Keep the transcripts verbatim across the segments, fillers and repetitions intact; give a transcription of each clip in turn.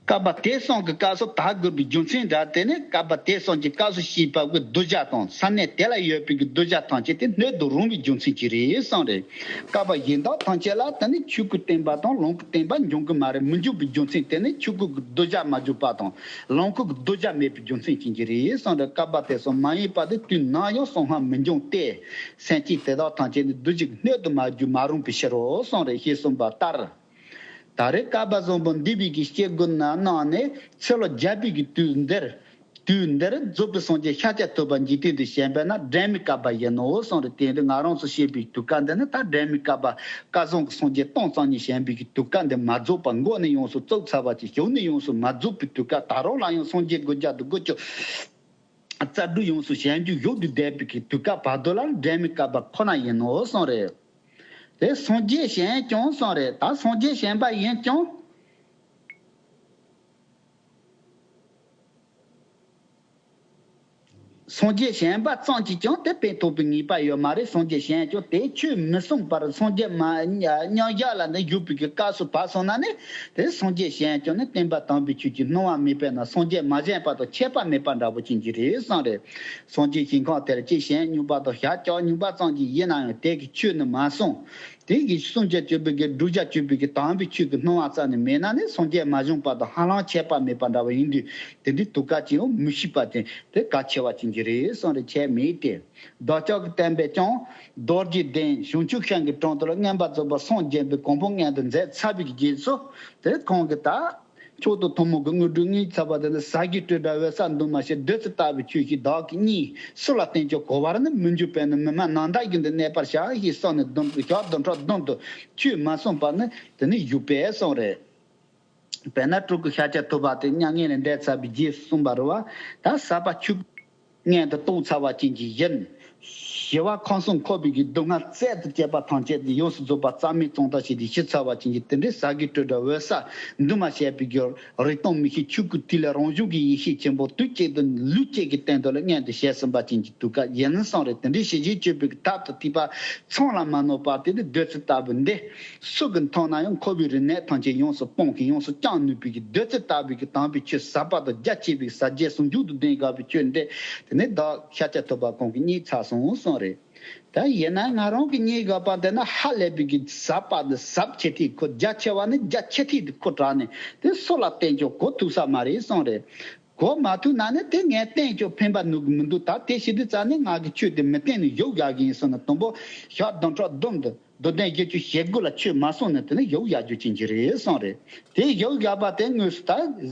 བསྐལ་པ་དེ་གསུམ་གྱི་སྐབས་སུ་དག་དགོས་པའི་རྒྱུ་མཚན་འདྲ། དེ་ནི་བསྐལ་པ་དེ་གསུམ་གྱི་སྐབས་སུ་སྐྱེས་པ་གི་གདུལ་བྱ་དང་ས་གནས་དེ་ལ་ཡོད་པའི་གི་གདུལ་བྱ་ཐམས་ཅད་དེ་སྣོད་དུ་རུང་བའི་རྒྱུ་མཚན་གྱིས་རེད་གསུངས་རེད། བསྐལ་པ་གཞན་དག་ཐམས་ཅད་ལ་དེ་ནི་ཆོས་སྐུ་བསྟན་པ་དང་ལོངས་སྐུ་བསྟན་པ་འབྱུང་གི་མ་རེད། མི་འབྱུང་བའི་རྒྱུ་མཚན་དེ་ནི་ཆོས་སྐུ་གི་གདུལ་བྱ་མ་བྱུང་པ་དང་ལོངས་སྐུ་གི་གདུལ་བྱ་མེད་པའི་རྒྱུ་མཚན་ཅན་གྱིས་རེད་གསུངས་རེད། བསྐལ་པ་དེ་གསུམ་མ་ཡིན་པ་དེ་དུས་ནམ་ཡང་གསུམ་ལྷག་མི་འབྱུང་སྟེ། སེམས་ཅན་དེ་དག་ཐམས་ཅད་ནི་གདུལ་བྱའི་སྣོད་དུ་མ་གྱུར་མ་རུངས་པའི་ཕྱིར་རོ་གསུངས་རེད། ཞེས་གསུངས་པ་ལྟར། ད་རེས་བསྐལ་པ་བཟང་པོ་འདས་པའི་གི་སྐྱེ་དགུ་ན་གནང་ནས་ཚེ་ལོ་བརྒྱ་པའི་གི་དུས་འདིར། དུས་འདིར་རྫོགས་པའི་སངས་རྒྱས་ཤཱཀྱ་ཐུབ་པ་འཇིག་རྟེན་དུ་བྱོན་པས་ན་འབྲལ་མེད་བསྐལ་པ་ཡིན་ནོ་གསུངས་རེད། དེ་འདི་ང་རང་ཚོ་བཤད་པའི་དུས་སྐབས་འདི་ནི་ད་འབྲལ་མེད་བསྐལ་པ་བསྐལ་བཟང་གི་སངས་རྒྱས་སྟོང་རྩ་གཉིས་བྱོན་པའི་གི་དུས་སྐབས་འདི་མ་རྫོགས་པ། འགོ་ནས་ཡོངས་སུ་རྫོགས་ཚར་བ་ཅིག་ཞུགས་ནས་ཡོངས་སུ་མ་རྫོགས་པའི་དུས་སྐབས། ད་རུང་ལ་ཡང་སངས་རྒྱས་དགུ་བརྒྱ་དང་དགུ་བཅུ་རྩ་དྲུག་ཡོངས་སུ་བྱོན་རྒྱུ་ཞུགས་ཏེ་བསྡད་པའི་གི་དུས་སྐབས་བར་དོ་ལ་འབྲལ་མེད་བསྐལ་པ་ཁོ་ན་ཡིན་ནོ་གསུངས་རེད། དེ་སངས་རྒྱས་གཞན་ཀྱང་གསུངས་རེད། ད་སངས་རྒྱས་གཞན་པ་ཡིན་ཀྱང་། སངས་རྒྱས་གཞན་པ་ཙམ་གྱིས་ཀྱང་དེ་ཕན་ཐོགས་པའི་ངེས་པ་ཡོད་མ་རེད། སངས་རྒྱས་གཞན་ཀྱང་དེ་ཆོས་མི་གསུང་བར་སངས་རྒྱས་མ་མཉམ་བཞག་ལ་ནི་བཞུགས་པའི་གི་སྐབས་སུ་བབས་སོང་ན་ནི། དེ་སངས་རྒྱས་གཞན་ཀྱང་ནི་བསྟན་པ་དམ་པའི་ཆོས་ཀྱི་སྣང་བ་མེད་པས་ན་སངས་རྒྱས་མ་གཞན་པ་དང་ཁྱད་པར་མེད་པ་འདྲ་པོ་ཅན་གྱི་རེད་གསུངས་རེད། སངས་རྒྱས་ཞིང་ཁམས་དེར་སྐྱེས་གཞན་སྨྱུག་པ་དང་ཞག་བཅུ་སྨྱུག་པ་ཙམ་གྱིས་ཡིན་ན་ཡང་དེ་གི་ཆོས་ནི་མ་གསུངས། དེ་གི་སངས་རྒྱས་སྤྱོད་པའི་གི་བསྒྲུབ་བྱ་སྤྱོད་པའི་གི་དམ་པའི་ཆོས་ཀྱི་སྣང་བ་རྩ་ནས་མེད་ན་ནི་སངས་རྒྱས་མ་བྱུང་པ་དང་ཧ་ལམ་ཁྱད་པར་མེད་པ་འདྲ་བ་ཡིན་དུས། དེ་འདྲའི་དུས་སྐབས་ཅིག་ཡང་མི་ཤེས་པ་ཅན་དེ་གལ་ཆེ་བ་ཅན་གྱི་རེད་གསུངས་རེད། ཁྱད་མེད་དེ། བདག་ཅག་གི་བསྟན་པས་ཀྱང་རྡོ་རྗེ་གདན་བྱང་ཆུབ་ཤིང་གི་དྲུང་དུ་ལ་མངོན་པར་རྫོགས་པར་སངས་རྒྱས་པའི་གོ་འཕང་མངོན་དུ་མཛད་ཚར་བའི་གི་རྗེས་སུ། དེ་ཁོང་གིས་ད་མཆོག་ཏུ་ཐུན་མོང་གི་དངོས་གྲུབ་བརྙེས་ཚར་བ་དེ་ནི་ཟ་གི་སྤྲོས་བྲལ་འོད་གསལ་འདུས་མ་བྱས་བདུད་རྩི་ལྟ་བུའི་ཆོས་ཤིག་བདག་གིས་རྙེད། སུ་ལ་བསྟན་ཀྱང་གོ་བར་ནི་མི་འགྱུར་བས་ན་མི་སྨྲ་ནམ་དག་རྒྱུན་དུ་གནས་པར་བྱ་ཞེས་གསུངས་ནས་བདུན་ཞག་བདུན་ཕྲག་བདུན་དུ་ཆོས་མ་གསུངས་པར་ནི་དེ་ནི་བཞུགས་པས་གསུངས་རེད། དཔེར་ན་སྤྲུལ་སྐུ་ཤཱཀྱ་ཐུབ་པ་དེ་མྱ་ངན་ལས་འདས་ཚར་བའི་རྗེས་སུ་གསུངས་པ་རེད་བ། ད་ཟབ་པ་ཆོས་སྐུ་མངོན་དུ་རྟོགས་ཚར་བ་ཅན་གྱི་ཡིན། ཞི་བ་ཁམས་གསུམ་འཁོར་བའི་གི་སྡུག་བསྔལ་རྩད་དུ་བཅད་པ་ཐམས་ཅད་དེ་ཡོངས་སུ་རྫོགས་པ་རྩ་མེད་གཙང་དག་བྱས་ཏེ་ཞི་ཚར་བ་ཅན་གྱི་དེ་འདྲའི་ཟ་གི་སྤྲོས་བྲལ་འོད་གསལ་འདུས་མ་བྱས་པའི་གི་རིག་སྟོང་མི་ཤེས་ཆོས་སྐུ་ཐིག་ལེ་རང་བྱུང་གི་ཡེ་ཤེས་ཆེན་པོ་དུས་གཅིག་ཏུ་ལུས་གཅིག་གི་སྟེང་དུ་ལ་མངོན་དུ་བྱས་ཟིན་པ་ཅན་གྱི་དུས་སྐབས་ཡིན་གསུངས་རེད། དེ་འདྲའི་ཞི་བྱེད་སྤྱོད་པའི་གི་ཐབས་དང་ཐིགས་པ་ཚང་ལ་མ་གནོད་པ་དེ་ནི་བདུད་རྩི་ལྟ་བུ་འདི། སུ་གིས་མཐོང་ན་ཡང་འཁོར་བའི་རིམས་ནད་ཐམས་ཅད་ཡོངས་སུ་སྤངས་ཤིང་ཡོངས་སུ་བཅང་ནུས་པའི་གི་བདུད་རྩི་ལྟ་བུའི་གི་དམ་པའི་ཆོས་ཟབ་པ་དང་རྒྱ་ཆེ་བའི་ཟབ་རྒྱས་ཟུང་འཇུག་ཏུ་ལྡན་དགའ་བའི་ཆོས་འདི་དེ་ནི་བདག་ཤཱཀྱ་ཐུབ་པ་ཁོང་གིས་རྙེད་ཚར་སོང་གསུངས་རེད། ད་ཡིན་ན་ང་རང་གིས་རྙེད་དགོས་པ་འདི་ནི་ཧ་ལས་པའི་གི་ཟབ་པ་ནི་ཟབ་ཆེ་ཐིག་ཁོ་རྒྱ་ཆེ་བ་ནི་རྒྱ་ཆེ་ཐིག་ཏུ་ཁོ་དྲག་ནས་དེ་སུ་ལ་བསྟན་ཀྱང་གོ་ཐུབ་ས་མ་རེད་གསུངས་རེད། གོ་མ་ཐུབ་ན་ནི་དེ་ངས་བསྟན་ཀྱང་ཕན་པ་ནུས་ཀྱི་མི་འདུག་ད་དེ་ཤི་དུས་ཙ་ནི་ང་གི་ཆོས་དེ་མི་བསྟན་ནས་བཞུགས་བཞག་གི་ཡིན་གསུངས་ནས་དང་པོ་ཞག་བདུན་ཕྲག་བདུན་དུ་མདོ་དོན་བཞི་བཅུ་ཞེ་དགུ་ལ་ཆོས་མ་གསུངས་ནས་དེ་ནི་བཞུགས་བཞག་རྒྱུ་ཅན་གྱི་རེད་གསུངས་རེད། དེ་བཞུགས་བཞག་པ་དེ་དངོས་སུ་ད་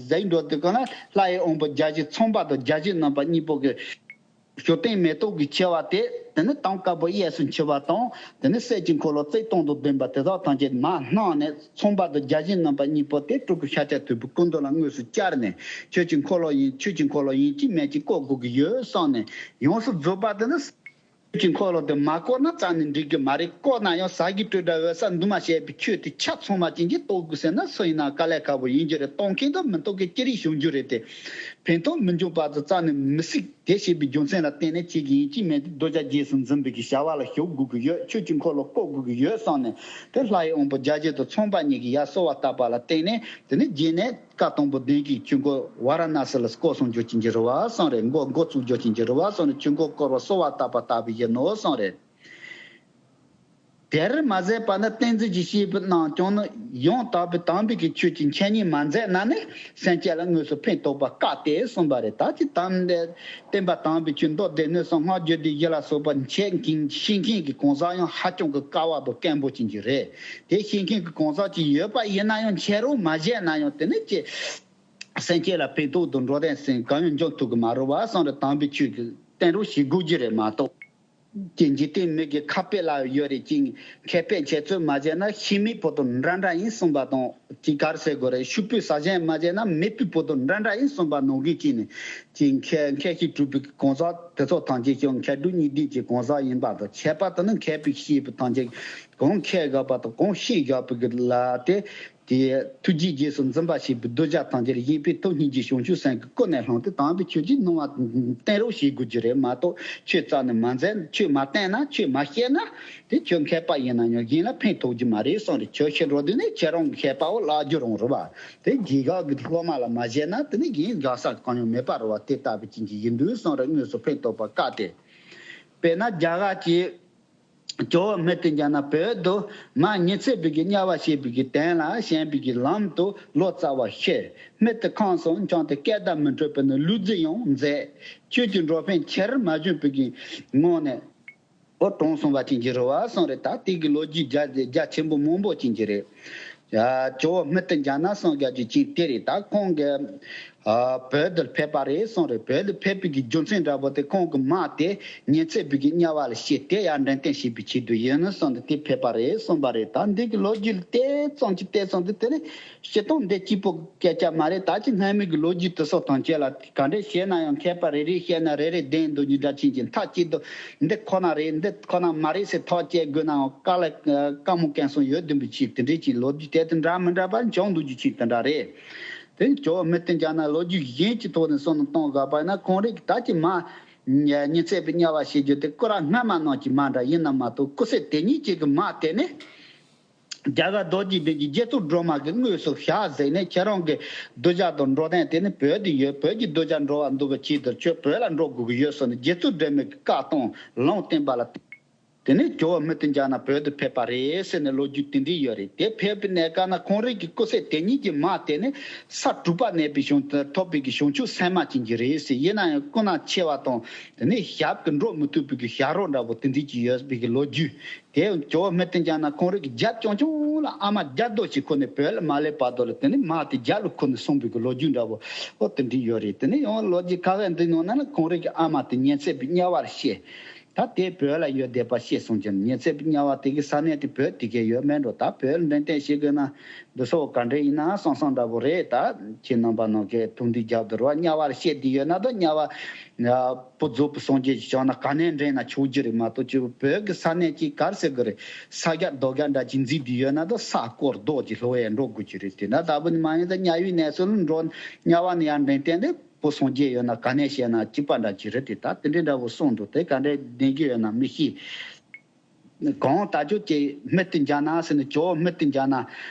གཟའི་འགྲོ་དུས་གང་ལ་ལྷ་ཡི་དབང་པོ་བརྒྱ་བཞི་ཚངས་པ་དང་བརྒྱ་བཞི་རྣམ་པ་གཉིས་པོ་གི་བཞུགས་གདན་མེ་ཏོག་གིས་ཕྱེ་བ་དེ་དེ་ནི་དྭངས་དཀར་པོ་གཡས་སུ་འཁྱིལ་བ་དང་དེ་ནི་གསེར་གྱི་འཁོར་ལོ་རྩིབས་སྟོང་དང་ལྡན་པ་དེ་དག་ཐམས་ཅད་མར་སྣང་ནས་ཚངས་པ་དང་བརྒྱ་བྱིན་རྣམ་པ་གཉིས་པོ་དེ་སྤྲུལ་སྐུ་ཤཱཀྱ་ཐུབ་པའི་སྐུ་མདུན་ལ་དངོས་སུ་བཅར་ནས་ཆོས་ཀྱི་འཁོར་ལོ་ཡིན་ཆོས་ཀྱི་འཁོར་ལོ་ཡིན་གཅིག་མིན་གཅིག་བསྐོར་དགོས་ཀྱི་ཡོད་བསམ་ནས་ཡོངས་སུ་རྫོགས་པ་དེ་ནི། ཆོས་ཀྱི་འཁོར་ལོ་དེ་མ་བསྐོར་ན་རྩ་ནས་འགྲིག་གི་མ་རེད། བསྐོར་ན་ཡང་ཟ་གི་སྤྲོས་བྲལ་འོད་གསལ་འདུས་མ་བྱས་པའི་ཆོས་དེ་ཆ་ཚང་བ་ཅན་གྱིས་རྟོགས་དགོས་ཟེར་ན་སུ་ཡིན་ན་དཀའ་ལས་ཁག་པོ་ཡིན་རྒྱུ་རེད། གཏོང་མཁན་དང་མི་གཏོང་མཁན་ཅི་རིགས་བྱུང་རྒྱུ་རེད་དེ། ཕན་ཐོགས་མི་འབྱུང་བར་དུ་རྩ་ནས་མི་སྲིད། དེ་ཞེས་པའི་རྒྱུ་མཚན་ལ་བརྟེན་ནས་ཁྱེད་ཀྱིས་ཡིན་གཅིག་མིན་གཅིག་གདུལ་བྱ་རྗེས་སུ་འཛིན་པའི་གི་བྱ་བ་ལ་ཞུགས་དགོས་ཀྱི་ཡོད། ཆོས་ཀྱི་འཁོར་ལོ་བསྐོར་དགོས་ཀྱི་ཡོད་བསམ་ནས་དེ་ལྷ་ཡི་དབང་པོ་བརྒྱ་བྱིན་དང་ཚངས་པ་གཉིས་ཀྱིས་ཡར་གསོལ་བ་བཏབ་པ་ལ་བརྟེན་ནས་དེ་ནས་རྗེས་ནས་བཀའ་དང་པོ་བདེན་བཞིའི་ཆོས་འཁོར་ཝཱ་ར་ཎ་སི་ལ་བསྐོར་སོང་རྒྱུ་ཅན་གྱི་རེད་བ་བསམ་རེད། འགོ་འགོ་བཙུགས་རྒྱུ་ཅན་གྱི་རེད་བ་བསམ་རེད། ཆོས་འཁོར་བསྐོར་བར་གསོལ་བ་བཏབ་པ་ལྟ་བུ་ཡིན་ནོ་བསམ་རེད། དེར་མ་ཟད་པ་ནི་བསྟན་འཛིན་གྱི་སྐྱེས་བུ་རྣམས་ཀྱང་ནི་ཡང་དག་པའི་དམ་པའི་གི་ཆོས་ཀྱི་འཆད་ཉན་མ་མཛད་ན་ནི་སེམས་ཅན་ལ་དངོས་སུ་ཕན་ཐོགས་པ་དཀའ་སྟེ་གསུངས་པ་རེད། ད་ཅི་དམ་ལས་བསྟན་པ་དམ་པའི་ཆོས་མདོ་སྡེ་སྣོད་གསུམ་སྔགས་རྒྱུད་སྡེ་བཞི་ལ་སོགས་པ་འཆད་མཁན་ཤེས་མཁན་གྱི་གང་ཟག་ཡང་ཧ་ཅང་གི་དཀའ་བ་དང་སྐད་འབོད་ཅན་གྱི་རེད། དེ་ཤེས་མཁན་གྱི་གང་ཟག་ཅིག་ཡོད་པ་ཡིན་ན་ཡང་འཆད་རོགས་མ་བྱས་ན་ཡང་དེ་ནི་ཅི། སེམས་ཅན་ལ་ཕན་ཐོགས་དང་འགྲོ་དོན་སེམས་གང་ཡང་འབྱུང་ཐུབ་ཀྱི་མ་རེད་བ་བསམ་རེད། དམ་པའི་ཆོས་ཀྱི་བསྟན་རོགས་བྱེད་དགོས་ཀྱི་རེད་མ་གཏོགས། ཀྱི་འཇིག་རྟེན་མི་གི་ཁ་དཔེ་ལ་ཡོད་རེད་ཅིང་ཁ་དཔེ་འཆད་རྩོད་མ་བྱས་ན་ཤི་མེད་བུ་དང་འདྲ་འདྲ་ཡིན་གསུངས་པ་དང་ཅིག་ག་རེ་ཟེར་དགོས་རེད། ཤུག་པའི་ཟ་ཞན་མ་བྱས་ན་མེད་པའི་བུ་དང་འདྲ་འདྲ་ཡིན་གསུངས་པ་ནང་བཞིན་ཅིག་ནས་ཅིག་མཁས་མཁས་ཤིང་གྲུབ་པའི་གང་ཟག་དེ་ཚོ་ཐམས་ཅད་ཀྱང་མཁས་གྲུབ་གཉིས་ལྡན་གྱི་གང་ཟག་ཡིན་པ་དང་ཁྱད་པར་དུ་ནི་མཁས་པའི་སྐྱེས་བུ་ཐམས་ཅད་གང་མཁས་དགོས་པ་དང་གང་ཤེས་དགོས་པའི་གི་ལ་དེ། དེ་ཐུགས་རྗེའི་རྗེས་སུ་འཛིན་པ་བྱེད་པའི་གདུལ་བྱ་ཐམས་ཅད་ལ་གཞན་ཕན་ཐོགས་སྙིང་རྗེ་བྱང་ཆུབ་སེམས་ཀྱིས་ཀུན་ནས་བསླངས་ཏེ། དམ་པའི་ཆོས་ཀྱི་སྣང་བ་བསྟན་རོགས་བྱེད་དགོས་ཀྱི་རེད་མ་གཏོགས། ཆོས་རྩ་ནས་མ་འཛིན། ཆོས་མ་བསྟན་ན། ཆོས་མ་བཤད་ན། དེ་ཁྱོད་མཁས་པ་ཡིན་ན་ཡང་གཞན་ལ་ཕན་ཐོགས་ཀྱི་མ་རེད་གསུངས་རེད། ཆོས་བཤད་འགྲོ་དུས་ནས་ཁྱེད་རང་གི་མཁས་པའོ་བརླག་རྒྱུ་རང་རེད་བ། དེ་རྗེས་འགག་གི་སློབ་མ་ལ་མ་བཤད་ན། དེ་ནི་གཞན་འགག་ས་གང་ཡང་མེད་པ་རེད་བ། དེ་ལྟ་བུ་ཅན་གྱི་ཡིན་དུས་གསུངས་རེད། དངོས་སུ་ཕན་ཐོགས་པ་བཀའ་སྟེ། དཔེར་ན་རྒྱ་གར་གྱི་ཇོ་བོ་དམུ་སྟེགས་ལྕམ་ནི་བོད་དུ་མ་ཉི་ཚེ་བར་གྱི་དམྱལ་བ་ཞེས་པའི་གི་དོན་ལ་ཞེན་པའི་གི་ལམ་དུ་ལོ་ཙཱ་བ་ཤི། དམུ་སྟེགས་ཁམས་སུ་འཁྱམས་ཏེ་སྐད་བརྡ་མི་འཕྲོད་པས་ནི་ལུས་རྫི་ཡང་མཛད། ཆོས་ཀྱི་འགྲོ་ཕན་ཁྱེར་མ་བྱུང་བའི་གི་ངང་ནས་འོ་གྲོངས་སོང་བ་ཅན་གྱི་རེད་བ་གསུངས་རེད། ད་དེ་གི་ལོ་རྒྱུས་རྒྱ་རྒྱ་ཆེན་པོ་མང་པོ་ཅན་གྱི་རེད། ཇོ་བོ་དམུ་སྟེགས་ལྕམ་ནི་གསུངས་རྒྱུ་ཅིག་དེ་རེད། ད་ཁོང་གི་ཨ་བོད་དུ་ཕེབས་པ་རེད་གསུངས་རེད། བོད་དུ་ཕེབས་པའི་གི་རྒྱུ་མཚན་འདྲ་པོ་དེ་ཁོང་གི་མ་དེ་ཉི་ཚེ་བར་གྱི་དམྱལ་བ་ལ་སྐྱེས་ཏེ་ཡར་འདྲེན་བསྟན་བྱེད་པའི་ཆེད་དུ་ཡིན་གསུངས་ཏེ་དེ་ཕེབས་པ་རེད་གསུངས་པ་རེད། ད་འདི་གི་ལོ་རྒྱུས་ལ་བལྟས་ཙམ་གྱིས་བལྟས་ཙམ་དུ་དེ་ནི་སྤྱིར་བཏང་འདི་གཅིག་པོ་སྐད་ཆ་མ་རེད། ད་ཅི་སྔ་མའི་གི་ལོ་རྒྱུས་དེ་ཚོ་དང་བཅས་ལ་ག་འདྲས་བཤད་ན་ཡང་མཁས་པ་རེ་རེས་བཤད་ན་རེ་རེ་བདེན་འདུག་རྒྱུ་འདྲ་ཅན་གྱི་མཐའ་གཅིག་ཏུ་འདི་ཁོ་ན་རེད། འདི་ཁོ་ན་མ་རེད་ཟེར་ཐག་བཅད་དགོས་ནའང་དཀའ་ལས་དཀའ་མོ་སྐད་གསུམ་ཡོད་བདུན་པའི་ཆེད་དེ་འདྲས་ཀྱི་ལོ་རྒྱུས་དེ་དང་འདྲ་མི་འདྲ་པ་བྱུང་འདུག་རྒྱུ་ཆེད་དེ་འདྲ་རེད། དེ་ཇོ་བོ་དམུ་སྟེགས་ལྕམ་ནི་ལོ་རྒྱུས་གཞན་གྱི་ཐོག་ནས་བསམ་བློ་གཏོང་དགོས་པ་ཡིན་ན་ཁོང་རང་གི་ད་ཀྱི་མ་ཉི་ཚེ་བར་དམྱལ་བ་ཞེས་རྒྱུ་དེ་སྐུ་རབ་སྔ་མ་ནང་གི་མ་འདྲ་ཡིན་ན་མ་གཏོགས་སྐུ་ཚེ་དེ་ཉིད་ཅིག་གི་མ་དེ་ནི་རྒྱ་གར་རྡོ་རྗེ་གདན་གྱི་རྗེ་བཙུན་སྒྲོལ་མ་གིས་དངོས་སུ་ཞལ་གཟིགས་ནས་ཁྱེད་རང་གི་གདུལ་བྱ་དང་འགྲོ་དོན་དེ་ནི་བོད་དུ་ཡོད། བོད་ཀྱི་གདུལ་བྱ་འགྲོ་བ་འདུལ་བའི་ཆེད་དུ་ཁྱོད་བོད་ལ་འགྲོ་དགོས་ཀྱི་ཡོད་ཟེར་ནས་རྗེ་བཙུན་སྒྲོལ་མའི་བཀའ་དང་ལུང་བསྟན་པ་ལ། དེ་ནས་ཇོ་བོ་དམུ་སྟེགས་ལྕམ་ནི་བོད་དུ་ཕེབས་པ་རེད་ཟེར་ནས་ལོ་རྒྱུས་དེ་འདྲ་ཡོད་རེད། དེ་ཕེབས་པའི་གནས་སྐབས་ན་ཁོང་རང་གི་སྐུ་ཚེ་དེ་ཉིད་ཀྱི་མ་དེ་ནི་ས་དྲུག་པ་གནས་པའི་བྱང་ཐོབ་པའི་གི་བྱང་ཆུབ་སེམས་མ་ཅན་གྱི་རེད་ཟེར། ཡིན་ན་ཡང་སྐུ་ན་ཆེ་བ་དང་དེ་ནས་ཞབས་ཀྱིས་འགྲོ་མི་ཐུབ་པའི་གི་ཞབས་རོགས་འདྲ་པོ་དེ་འདྲ་ཅིག་ཡོད་པའི་གི་ལོ་རྒྱུས། དེ་ཇོ་བོ་དམུ་སྟེགས་ལྕམ་ནི་ཁོང་རང་གི་རྒྱབ་རྐྱང་རྐྱང་ལ་ཨ་མ་རྒྱ་རྡོ་ཞིག་ཁུར་ནས་བོད་ལ་མ་སླེབས་བར་དུ་ལ་དེ་ནས་མ་དེ་རྒྱབ་ལ་ཁུར་ནས་སོང་བའི་གི་ལོ་རྒྱུས་འདྲ་པོ་ཨོ་དེ་འདྲ་ཡོད་རེད། དེ་ནས་ཡང་ལོ་རྒྱུས་ཁ་ཤས་འདི་ནང་ན་ཁོང་རང་གི་ཨ་མ་དེ་ཉི་ཚེ་བར་དམྱལ་བར་སྐྱེས། ད་དེ་བོད་ལ་ཡོད་བསྡད་པ་ཤེས་སོང་ཀྱང་ཉི་ཚེ་བར་དམྱལ་བ་དེ་གི་ས་གནས་དེ་བོད་དེ་གའི་ཡོད་མེད་འགྲོ། ད་བོད་ལ་འདྲེན་བསྟན་བྱེད་དགོས་ན་འདི་ཚོ་ག་འདྲས་ཡིན་ན་བསམ་བསམ་འདྲ་པོ་རེད། ད་ཁྱེད་རྣམ་པ་ནང་གི་ཐུགས་འདུན་རྒྱབ་དུ་རོགས། དམྱལ་བར་སྐྱེས་བསྡད་ཡོད་ན་ད་དམྱལ་བ་བུ་རྫོགས་པའི་སངས་རྒྱས་ཀྱི་ཞིང་ན་ག་ནས་འདྲེན་ན་ཆོག་རྒྱུ་རེད་མ་གཏོགས་ཅིག་བོད་ཀྱི་ས་གནས་ཀྱི་ག་རེ་ཟེར་དགོས་རེད། ས་རྒྱ་རྡོ་རྒྱ་འདྲ་ཅིག་འཛིན་བསྡད་ཡོད་ན་ད་ས་བརྐོས་རྡོ་གཅིག་སློག་ཡས་འགྲོ་དགོས་ཀྱི་རེད། དེ་འདྲ་ལྟ་བུ་ནི་མ་ཡིན་ད་དམྱལ་བའི་གནས་ཚུལ་འགྲོ་དམྱལ་བ་ནས་ཡར་འདྲེན་བསྟན་ཏེ། བུ་སངས་རྒྱས་ཡོད་ན་ག་ནས་བཤད་ན་གཅིག་པ་འདྲ་ཅིག་རེད་དེ། ད་དེ་འདྲའི་འདྲ་བོ་གསུངས་འདུག་དེ་ག་འདྲའི་བདེན་རྒྱུ་ཡོད་ན་མི་ཤེས། གང་ལྟར་ཇོ་བོ་དམུ་སྟེགས་ལྕམ་ནི་ཟེར་ནས་ཇོ་བོ་དམུ་སྟེགས་ལྕམ་ནི་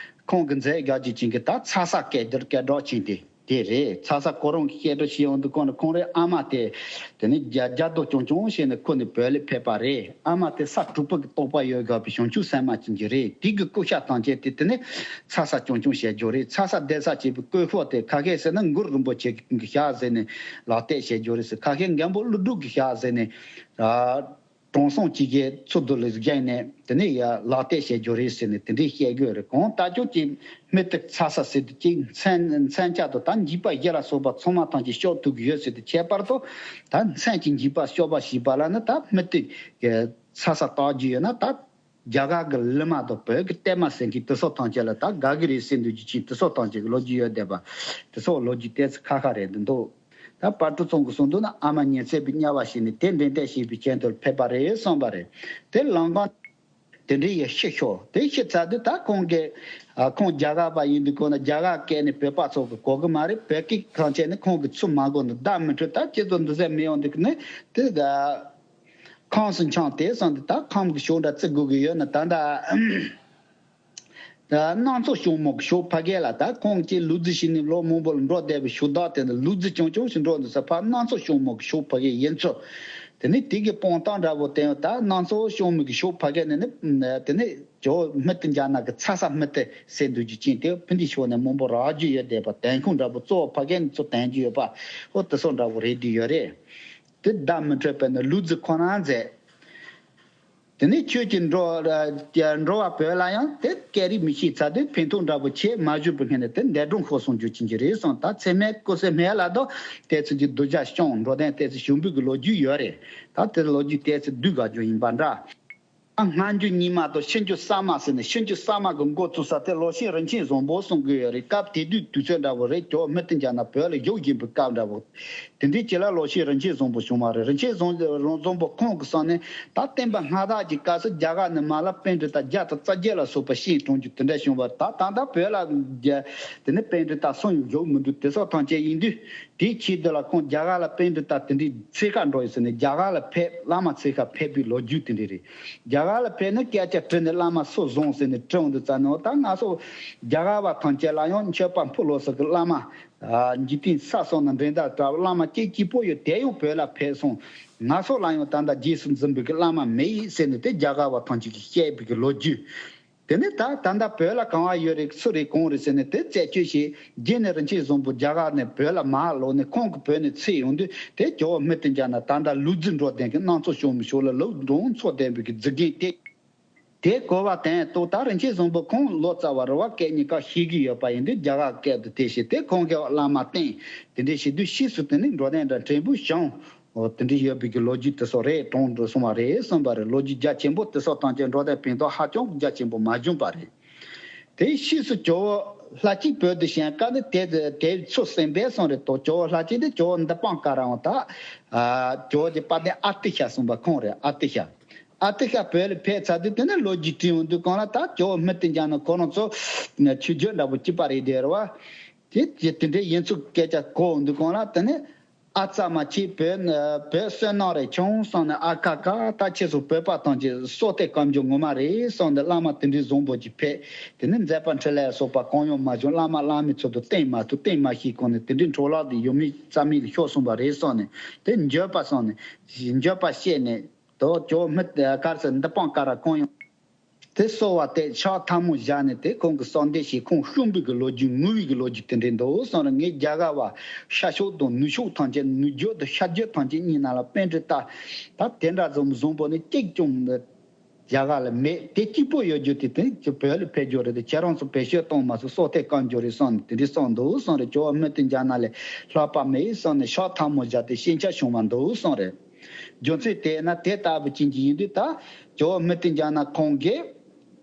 ཁོང་གི་མཛད་རྒྱ་ཅིག་ཅན་གྱི་ད་ཚ་ས་སྐད་སྒྱུར་སྐད་གྲགས་ཅན་དེ་དེ་རེད། ཚ་ས་ཁོ་རང་གི་སྐད་སྒྱུར་བྱེད་ཡོང་དུས་ཁོང་ནི་ཁོང་རའི་ཨ་མ་དེ་དེ་ནི་རྒྱ་རྒྱ་རྡོ་རྐྱང་རྐྱང་བྱས་ནས་ཁུར་ནས་བོད་ལ་ཕེབས་པ་རེད། ཨ་མ་དེ་ས་དྲུག་པ་གི་རྟོགས་པ་ཡོད་དགོས་པའི་བྱང་ཆུབ་སེམས་མ་ཅན་གྱི་རེད། དེ་གི་སྐུ་ཤ་ཐམས་ཅད་དེ་དེ་ནི་ཚ་ས་རྐྱང་རྐྱང་བྱེད་རྒྱུ་རེད། ཚ་ས་བསྡད་ས་བྱེད་པའི་བཀོད་ཤོག་དེ་ཁ་ཤས་ཟེར་ན་གུ་རུ་རིན་པོ་ཆེ་གི་ཞལ་ཟེར་ནས་ལག་བསྟད་བྱེད་རྒྱུ་རེད་ཟེར། ཁ་ཤས་མགོན་པོ་ཀླུ་སྒྲུབ་ཀྱི་ཞལ་ཟེར་ནས་ཨ་དྲང་སྲོང་ཅིག་གི་ཚུལ་དུ་ལ་བཞེངས་ནས་དེ་ནས་ཡ་ལག་བསྟད་བྱེད་རྒྱུ་རེད་ཟེར་ནས་དེ་འདྲའི་བཤད་རྒྱུ་རེད། གང་ལྟར་ཀྱང་ཅིག་དམུ་སྟེགས་ཚ་ས་ཟེར་དུས་ཅིག་མཚན་མཚན་བྱ་དང་ད་འཇིགས་པ་བཞི་ལ་སོགས་པ་ཚང་མ་ཐམས་ཅད་སྐྱོབ་ཐུབ་ཀྱི་ཡོད་ཟེར་དུས་ཁྱད་པར་དུ་ད་མཚན་གྱི་འཇིགས་པ་སྐྱོབ་པ་ཞེས་པ་ལ་ནི་ད་དམུ་སྟེགས་ཀྱི་ཚ་ས་བཏགས་རྒྱུ་ཡོད་ན་ད། རྒྱ་གར་གྱི་ལི་མ་དང་བོད་ཀྱི་བརྟན་མ་ཟེར་མཁན་དེ་ཚོ་ཐམས་ཅད་ལ་ད་དགའ་གི་རེད་ཟེར་འདུག་རྒྱུ་ཅན་དེ་ཚོ་ཐམས་ཅད་ཀྱི་ལོ་རྒྱུས་ཡོད་བསྡད་པ། དེ་ཚོ་ལོ་རྒྱུས་ཏོག་ཙམ་ཁ་ཁ་རེད་འདུག་ད་དཔལ་སྤྲུལ་ཚང་གིས་གསུངས་འདུག་ན་ཨ་མ་ཉི་ཚེ་བར་དམྱལ་བ་ཞིག་ནས་དེ་འདྲེན་བསྟན་བྱེད་པའི་རྐྱེན་དུ་ཕེབས་པ་རེད་གསུངས་པ་རེད། དེ་ལམ་ཁ་དེ་འདྲའི་ཡ་ཤི་ཤོག་དེ་ཤི་ཚར་དུས་ད་ཁོང་གི་ཨ་ཁོང་རྒྱ་གར་པ་ཡིན་དུས་ཁོང་ན་རྒྱ་གར་སྐད་ནི་བོད་པ་ཚོ་གི་གོ་གི་མ་རེད། བོད་སྐད་ཐམས་ཅད་ནི་ཁོང་གི་ཚུར་མ་གོ་ནི་བརྡ་མི་འཕྲོད། ད་ཁྱེད་ཚོ་འདི་ཟེར་མི་ཡོང་འདུག་ནི་དེ་ག་ཁམས་སུ་འཁྱམས་ཏེ་སོང་སྟེ་ད་ཁམས་ཀྱི་ཕྱོགས་འདྲ་བརྩི་དགོས་ཀྱི་ཡོད་ན་ད་ལྟ་སྣ་ཚོགས་ཤོག་མོ་གི་ཕྱོགས་ཕ་གི་ལ་ད་ཁོང་ཀྱི་ལུག་རྫི་ཞིག་ནས་ལོ་མང་པོ་ལ་འགྲོ་བསྡད་པའི་ཕྱོགས་བདག་དེ་ནི་ལུག་རྫི་ཆུང་ཆུང་ཞིག་འགྲོ་འདུག་ས་ཕ་སྣ་ཚོགས་ཤོག་མོ་གི་ཕྱོགས་ཕ་གི་ཡིན་ཚུལ། དེ་ནི་དེ་གི་དཔང་རྟགས་འདྲ་པོ་བསྟན་ཡོད། ད་སྣ་ཚོགས་ཤོག་མོ་གི་ཕྱོགས་ཕ་གི་ནས་ནི་དེ་ནི་ཇོ་བོ་དམུ་སྟེགས་ལྕམ་ནི་གི་ཚ་ས་དམུ་སྟེགས་ཟེར་འདུག་རྒྱུ་ཅན་དེ་ཕུ་འདི་ཕྱོགས་ནས་མང་པོ་རག་རྒྱུ་ཡོད་བསྡད་པ། དན་ཁུང་འདྲ་པོ་གཙོ་བོ་ཕ་གི་ནས་ཚུར་དན་རྒྱུ་ཡོད་པ་ཨོ་དེ་ཚོ་འདྲ་པོ་རེད་འདུག་ཡོད་རེད། དེ་བརྡ་མི་འཕྲོད་པས་ན་ལུག་རྫི་ཁོ་ན་མཛད། དེ་ནས་ཁྱོད་ཀྱིས་འགྲོ་འགྲོ་བ་བོད་ལ་ཡང་དེ་སྐད་རིགས་མི་ཤེས་ཚར་དུས་ཕན་ཐོགས་འདྲ་པོ་ཆེ་མ་བྱུང་བའི་སྔོན་ནས་དེ་འདས་གྲོངས་ཤོར་སོང་རྒྱུ་ཅན་གྱི་རེད་གསུངས། ད་ཚེ་སྨད་སྐུ་ཚེ་སྨད་ལ་དོ་དེ་ཚོ་གྱི་གདུལ་བྱ་སྐྱོང་འགྲོ་དོན་དེ་ཚོ་ཞུ་འབུལ་གྱི་ལོ་རྒྱུས་ཡོད་རེད། ད་དེ་ལོ་རྒྱུས་དེ་ཚོ་བསྡུས་དགའ་རྒྱུ་ཡིན་པ་འདྲ། ཨ། སྔ་འགྱུར་རྙིང་མ་དང་ཕྱི་འགྱུར་གསར་མ་ཟེར་ནས། ཕྱི་འགྱུར་གསར་མ་གི་འགོ་བཙུགས་ས་དེ་ལོ་ཆེན་རིན་ཆེན་བཟང་པོ་གསུང་གི་ཡོད་རེད། སྐབས་དེ་དུས་དུས་ཚོད་འདྲ་བོ་རེད། ཇོ་བོ་མི་དེ་འཇག་ན་བོད་ལ་བཞུགས་བཞིན་པའི་སྐབས་འདྲ་བོ། དེ་འདྲའི་ཆེད་ལ་ལོ་ཆེན་རིན་ཆེན་བཟང་པོ་བྱུང་བ་རེད། རིན་ཆེན་བཟང་བཟང་པོ་ཁོང་གི་བསམ་ནས། ད་བསྟན་པ་སྔ་དར་གྱི་སྐབས་སུ་རྒྱ་གར་ནས་མར་ལ་པཎྜི་ཏ་བརྒྱ་དང་རྩ་བརྒྱད་ལ་སོགས་པ་བཤད་གྲོང་རྒྱུ་དེ་འདྲ་བྱུང་བ། ད་ད་ལྟ་བོད་ལ་རྒྱ་དེ་ནས་པཎྜི་ཏ་གསུམ་ཡང་བཞུགས་མི་འདུག། དེ་སོགས་ཐམས་ཅད་ཡིན་དུས། དེའི་ཆེད་དུ་ལ་ཁོང་རྒྱ་གར་ལ་པཎྜི་ཏ་དེ་འདྲའི་འཚོལ་ག་འགྲོ་ཡི་ཟེར་ནས། རྒྱ་གར་ལ་ཕེབས། བླ་མ་འཚོལ་ག་ཕེབས་པའི་ལོ་རྒྱུས་དེ་འདྲ་རེད། རྒྱ་གར་ལ་ཕེབས་ནས་སྐད་ཆ་དྲིས་ནས། བླ་མ་སུ་བཟང་ཟེར་ནས་དྲི་འོང་དུས་ཙམ་ནས། འོ་ད་ང་ཚོ་རྒྱ་གར་བ་ཐམས་ཅད་ལ་ཡང་མཆོད་པ་ཕུལ་ལོ་ཟེར་གི། བླ་མ་ཨ་འཇིག་རྟེན་ས་སོགས་ན་འགྲན་ཟླ་བྲལ་བ། བླ་མ་སྐྱེས་སྐྱིད་པོ་ཡོད། དེ་ཡང་བོད་ལ་ཕེབས་སོང་། ང་ཚོ་ལ་ཡང་ད་ལྟ་རྗེས་སུ་འཛིན་པའི་གི་བླ་མ་མེད་ཟེར་ནས། དེ་རྒྱ་གར་བ་ཐམས་ཅད་ཀྱིས་བཤད་པའི་གི་ལོ་རྒྱུས། དེ་ནས་ད་ད་ལྟ་བོད་ལ་གང་བ་ཡོད་རེད། སུ་རེད། གང་རེད་ཟེར་ནས་དེ་རྩད་གཅོད་བྱས། རྗེས་ནས་རིན་ཆེན་བཟང་པོ་རྒྱ་གར་ནས་བོད་ལ་མར་ལོག་ནས། ཁོང་གིས་བོད་ནས་ཚུར་ཡོང་དུས། དེ་ཇོ་བོ་མི་དེ་འཇག་ན་ད་ལྟ་ལུག་རྫི་འགྲོ་བསྡད་མཁན། སྣ་ཚོགས་བྱུང་མི་ཤོག་ལ་ལུག་འགྲོ་འཚོ་བསྡད་པའི་གི་རྫི་རྒན་དེ། དེ་གོ་བ་དང་ཐོག། ད་རིན་ཆེན་བཟང་པོ་ཁོང་ལོ་ཙཱ་བ་རེད་བ། སྐད་གཉིས་ཀ་ཤེས་ཀྱི་ཡོད་པ་ཡིན་དུས། རྒྱ་གར་སྐད་དུ་དེ་བཤད་དེ། ཁོང་གིས་བླ་མ་བསྟེན། དེ་འདྲ་བྱེད་དུས་ཕྱིས་སུ་དེ་ནི་འགྲོ་དོན་འདྲ་འབྲས་བུ་བྱུང་། འོ་དེ་འདྲ་ཡོད་པའི་གི་ལོ་རྒྱུས་དེ་སོགས་རེད། གྲོངས་འགྲོ་སོང་བ་རེད་གསུངས་པ་རེད། ལོ་རྒྱུས་རྒྱ་ཆེན་པོ་དེ་སོགས་ཐམས་ཅད་འགྲོ་དོན་ཕན་ཐོགས་ཧ་ཅང་རྒྱ་ཆེན་པོ་མ་བྱུང་བ་རེད། དེ་ཕྱིས་སུ་ཇོ་བོ་ལྷ་གཅིག་བོད་དུ་བྱོན་སྐབས་ནི་དེ་དེ་ཚོ་སེམས་པས་སོང་རེད་དོ། ཇོ་བོ་ལྷ་གཅིག་དེ་ཇོ་བོ་འདི་པང་ཀ་ར་འོང་། ད་ཨ་ཇོ་བོ་གི་དཔལ་ལྡན་ཨ་ཏི་ཤ་གསུངས་པ་ཁོང་རེད། ཨ་ཏི་ཤ། ཨ་ཏི་ཤ་བོད་ལ་ཕེབས་ཚར་དུས། དེ་ནས་ལོ་རྒྱུས་དྲིས་འོང་དུས་སྒང་ལ། ད་ཇོ་བོ་མི་དེ་འཇག་ན་ཁོ་རང་ཚོ་ཆོས་བརྒྱུད་འདྲ་པོ་གཅིག་པ་རེད་དེ་རེད་བ། དེ་དེ་དེ་འདྲའི་ཡིན་ཚུལ་སྐད་ཆ་གོ་འོང་དུས་སྒང་ལ། དེ་ནས་ཨ་ཙ་མ་ཁྱེད་བོད་བོད་བསོད་ནམས་རེ་ཆུང་བསམ་ནས། ཨ་ཁ་ཁ། ད་ཁྱེད་ཚོ་བོད་པ་ཐམས་ཅད་སྲོག་གཏད་བཀའ་འགྱུར་ངོ་མ་རེད་བསམ་ནས། བླ་མ་དེ་འདྲའི་བཟང་པོ་ཅིག་ཕེབས། དེ་ནས་མཛད་པ་འཕྲིན་ལས་སོགས་པ་གང་ཡང་མ་བྱུང་། བླ་མ་བླ་མའི་ཚུལ་དུ་བསྟེན་མ་ཐུབ། བསྟེན་མ་ཤེས་གོང་ནས་དེ་འདྲའི་འཕྲོ་བརླག་དེ་ཡོད་མེད་རྩ་མེད་ལ་ཤོར་སོང་བ་རེད་བསམ་ནས། དེ་འགྱོད་པ་བསམ་ནས། འགྱོད་པ་བཤད་ནས། དོ་ཇོ་བོ་མི་ག་རེ་ཟེར། འདི་པང་ཀ་ར་གང་ཡང་། དེ་གསོལ་བ་དེ་ཕྱག་ཐལ་མོ་བཞག་ནས། དེ་ཁོང་གི་གསོལ་འདེབས་བྱས། ཁོང་བཤུམས་པའི་གི་ལོ་རྒྱུས། ངུ་བའི་གི་ལོ་རྒྱུས་དེ་འདྲ་འདུག་བསམ་རེད། ངས་རྒྱ་གར་བ་ཤར་ཕྱོགས་དང་ནུབ་ཕྱོགས་ཐམས་ཅད། ནུབ་རྒྱུད་དང་ཤར་རྒྱུད་ཐམས་ཅད་གཉིས་ནང་ལ་པཎྜི་ཏ་ད་དེ་འདྲ་བཟང་བཟང་པོ་ནི་གཅིག་ཀྱང་རྒྱ་གར་ལ་མེད། དེ་གཅིག་པོ་ཡོད་རྒྱུ་དེ་དེ་ཅི་བོད་ལ་ཕེབས་རྒྱུ་རེད་དེ། ཁྱེད་རང་ཚོ་བེད་སྤྱོད་གཏོང་མ་ཚུགས། སྲོག་གཏད་བཀའ་འགྱུར་རེད་བསམ་ནས་དེ་འདྲ་བསམ་འདུག་བསམ་རེད། ཇོ་བོ་མི་དེ་འཇག་ན་ལས་ལྷག་པ་མེད་བསམ་ནས་ཕྱག་ཐལ་མོ་བཞག་སྟེ་ཞེན་ཆགས་བྱུང་བ་འདུག་བསམ་རེད། རྒྱུ་མཚན་དེས་ན་དེ་ལྟ་བུ་ཅན་གྱི་ཡིན་དུས། ད་ཇོ་བོ་མི་དེ་འཇག་ན་ཁོང་གིས་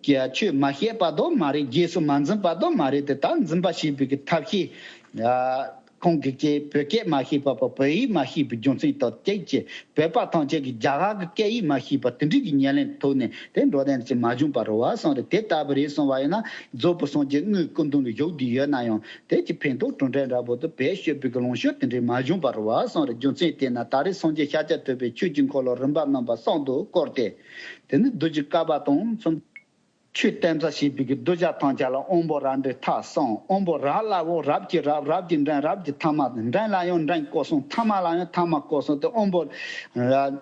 ཀྱི་ཆོས་མ་བཤད་པ་དང་མ་རེད། རྗེས་སུ་མ་འཛིན་པ་དང་མ་རེད་དེ། ད་འཛིན་པ་བྱེད་པའི་གི་ཐབས་ཤེས། ཨ་ཁོང་གིས་ཀྱི་བོད་སྐད་མ་ཤེས་པ་པ། བོད་ཡིག་མ་ཤེས་པའི་རྒྱུ་མཚན་དང་བཅས་ཀྱི་བོད་པ་ཐམས་ཅད་ཀྱིས་རྒྱ་གར་གྱི་སྐད་ཡིག་མ་ཤེས་པ་དེ་འདྲ་གི་ཉེར་ལེན་ཐོག་ནས་དེ་འགྲོ་དོན་ཅིག་མ་བྱུང་བ་རེད་བ་བསམ་རེད། དེ་ལྟ་བུ་རེད་གསུངས་པ་ཡིན་ན། རྫོགས་པའི་སངས་རྒྱས་དངོས་སྐུ་མདུན་ལ་བཞུགས་བསྡད་ཡོད་ན་ཡང་། དེ་ཀྱི་ཕན་ཐོགས་གྲུབ་འབྲས་འདྲ་པོ་དེ་བེད་སྤྱོད་པའི་གི་ལངས་ཕྱོགས་དེ་འདྲ་མ་བྱུང་བ་རེད་བ་བསམ་རེད། རྒྱུ་མཚན་དེས་ན་ད་རེས་སངས་རྒྱས་ཤཱཀྱ་ཐུབ་པས་ཆོས་ཀྱི་འཁོར་ལོ་རིམ་པ་རྣམ་པ་གསུམ་དུ་བསྐོར་ཏེ། དེ་ནི་རྡོ་རྗེ་བཀའ་པ་དང་མཚུངས། ཆོས་བསྟན་ས་བྱེད་པའི་གི་གདུལ་བྱ་ཐམས་ཅད་ལ་དབང་པོ་རབ་འབྲིང་ཐ་གསུམ། དབང་པོ་རབ་ལ་འོག། རབ་ཀྱི་རབ། རབ་ཀྱི་འབྲིང་། རབ་ཀྱི་ཐ་མ། འབྲིང་ལ་ཡང་འབྲིང་སྐོར་གསུམ། ཐ་མ་ལ་ཡང་ཐ་མ་སྐོར་གསུམ། དེ་དབང་པོ་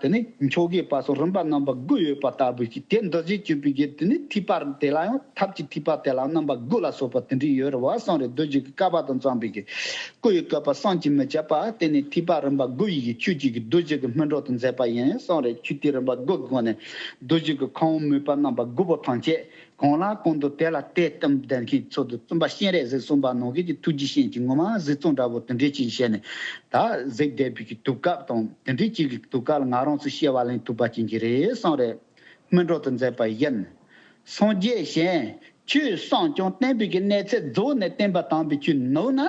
དེ་ནི་མཆོག་དགེ་བར་གསུམ་རིམ་པ་རྣམ་པ་དགུ་ཡོད་པ་ལྟ་བུ་ཞིག། དེ་འདི་བཞིན་གྱུར་པའི་གི་དེ་ནི་ཐེག་པ་དེ་ལ་ཡང་ཐབས་ཀྱི་ཐེག་པ་དེ་ལ་རྣམ་པ་དགུ་ལ་སོགས་པ་དེ་འདྲ་ཡོད་རེད་བ་བསམ་རེད། རྡོ་རྗེ་གི་བཀའ་པ་དང་མཚུངས་པའི་གི། སྐུ་ཡི་བཀོད་པ་བསམ་གྱིས་མི་ཁྱབ་པ། དེ་ནི་ཐེག་པ་རིམ་པ་དགུ་ཡི་གི་ཆོས་ཀྱི་གི་རྡོ་རྗེ་གི་སྨིན་གྲོལ་དུ་མཛད་པ་ཡིན་གསུངས་རེད། ཆོས་ཐེག་རིམ་པ་དགུ་གི་སྒོ་ནས་རྡོ་རྗེ་གི་ཁམས་མོས་པ་རྣམ་པ་དགུ་པོ་ཐམས་ཅད་གང་ལ་གང་འདུལ་དེ་ལ་དེ་ལྟར་ལྡན་མཁན་ཚུལ་དུ་བཙུན་པ་སྤྱན་རས་གཟིགས་གསུངས་པ་ནང་བཞིན་གྱི་ཐུགས་རྗེ་ཅན་གྱི་ངོ་མ་གཟིགས་རྩོམ་འདྲ་པོ་དེ་འདྲ་ཅིག་བྱས་ནས། ད་གཟིགས་བསྡད་པའི་གི་དུས་སྐབས་དང་དེ་འདྲ་ཅིག་གི་དུས་སྐབས་ལ་ང་རང་ཚོས་སྐྱེ་བ་ལེན་ཐུབ་པ་ཅན་གྱི་རེད་གསུངས་རེད། སྨིན་གྲོལ་དུ་མཛད་པ་ཡིན། སངས་རྒྱས་གཞན་ཆོས་གསུངས་ཀྱང་བསྟན་པའི་གི་གནས་ཚད་རྫོགས་ནས་བསྟན་པ་དམ་པའི་ཆོས་ནུབ་ན་